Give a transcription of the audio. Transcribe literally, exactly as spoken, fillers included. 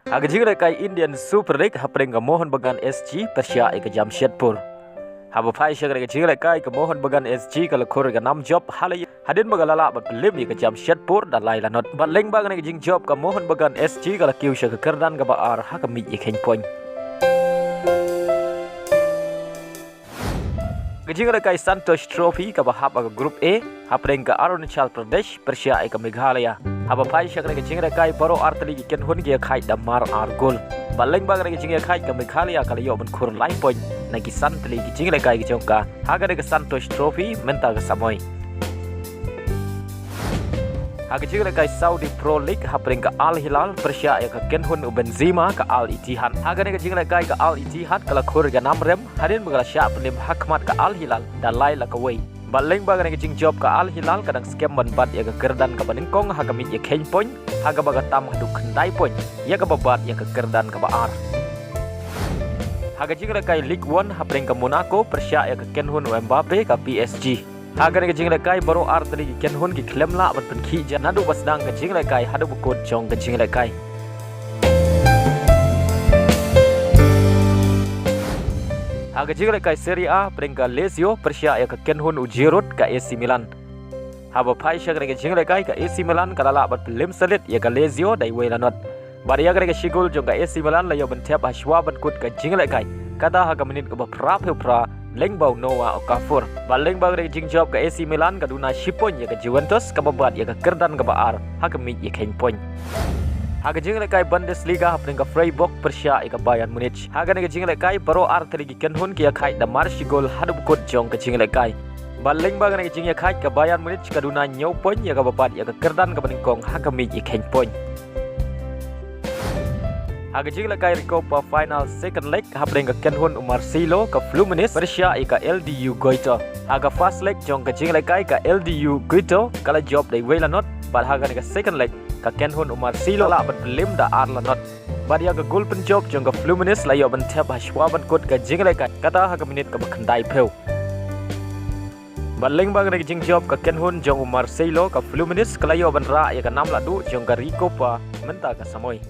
Ha ka jinglehkai Indian Super League hapdeng ka Mohun Bagan S G pyrshah ïa ka Jamshedpur. Haba phai sha kane ka jinglehkai ka Mohun Bagan S G ka la khur ïa ka nam jop ha la ïa hadien ba ka la lah ban pynlem ïa ka Jamshedpur da lai la not. Bad lyngba kane ka jingjop ka Mohun Bagan S G ka la kiew sha ka kyrdan kaba ar ha ka miej ïakheiñ point. Ka jinglehkai Santosh Trophy kaba hap ha ka Group A hapdeng ka Arunachal Pradesh pyrshah ïa ka Meghalaya. Haba phai sha kane ka jinglehkai baroh artylli ki kynhun ki ïakhaid da mar ar gol. Bad lyngba kane ka jingïakhaid ka Meghalaya ka la ïoh ban khur lai point na ki san tylli ki jinglehkai ki jong ka ha kane ka Santosh Trophy mynta ka samoi. Ha ka jinglehkai Saudi Pro League hapdeng ka Al Hilal pyrshah ïa ka kynhun u Benzema ka Al Ittihad. Ha kane ka jinglehkai ka Al Ittihad ka la khur ïa ka nam rem hadien ba ka la shah pynlem ha khmat ka Al Hilal da lai la kawei. Bad lyngba kane ka jingjop ka Al Hilal ka dang skhem ban bat ïa ka kyrdan kaba nyngkong ha ka miej ïakheiñ point ha kaba ka tam haduh khyndai point ïa kaba bat ïa ka kyrdan kaba ar. Ha ka jinglehkai Ligue One hapdeng ka Monaco pyrshah ïa ka kynhun u Mbappe ka P S G. Ha kane ka jinglehkai baroh artylli ki kynhun ki khlem lah ban pynkhih jan naduh ba sdang ka jinglehkai haduh ba kut jong ka jinglehkai. Ha ka jinglehkai Serie A hapdeng ka Lazio pyrshah ïa ka kynhun u Giroud ka A C Milan. Haba phai sha kane ka jinglehkai ka A C Milan ka la lah ban pynlem sha leit ïa ka Lazio da iwei la not. Bad ïa kane ka shi gol jong ka A C Milan la ïoh ban thep ha shuwa ban kut ka jinglehkai, kata ha ka minit kaba phra phew phra lyngba u Noah Okafor. Bad lyngba kane ka jingjop ka A C Milan ka duna shi point ïa ka Juventus kaba bat ïa ka kyrdan kaba ar ha ka miej ïakheiñ point. Ha ka jinglehkai Bundesliga hapdeng ka Freiburg pyrshah ïa ka Bayern Munich. Ha kane ka jinglehkai baroh artylli ki kynhun ki ïakhaid da mar shi gol haduh ba kut jong ka jinglehkai. Bad lyngba kane ka jingïakhaid ka Bayern Munich ka duna hynñiew point ïa kaba bat ïa ka kyrdan kaba nyngkong ha ka miej ïakheiñ point. Ha ka jinglehkai Recopa Final second leg hapdeng ka kynhun u Marseille ka Fluminense pyrshah ïa ka L D U Goito. Ha ka first leg jong ka jinglehkai ka L D U Goito ka la jop da iwei la not. Bad ha kane ka second leg ka kynhun u Marseille la lah ban pynlem da ar la not. Bad ïa ka gol pynjop jong ka Fluminense la ïoh ban thep ha shuwa ban kut ka jinglehkai, kata ha ka minit kaba khyndai phew. Bad lyngba kane ka jingjop ka kynhun jong u Marseille ka Fluminense ka la ïoh ban rah ïa ka nam lahduh jong ka Recopa mynta ka samoi.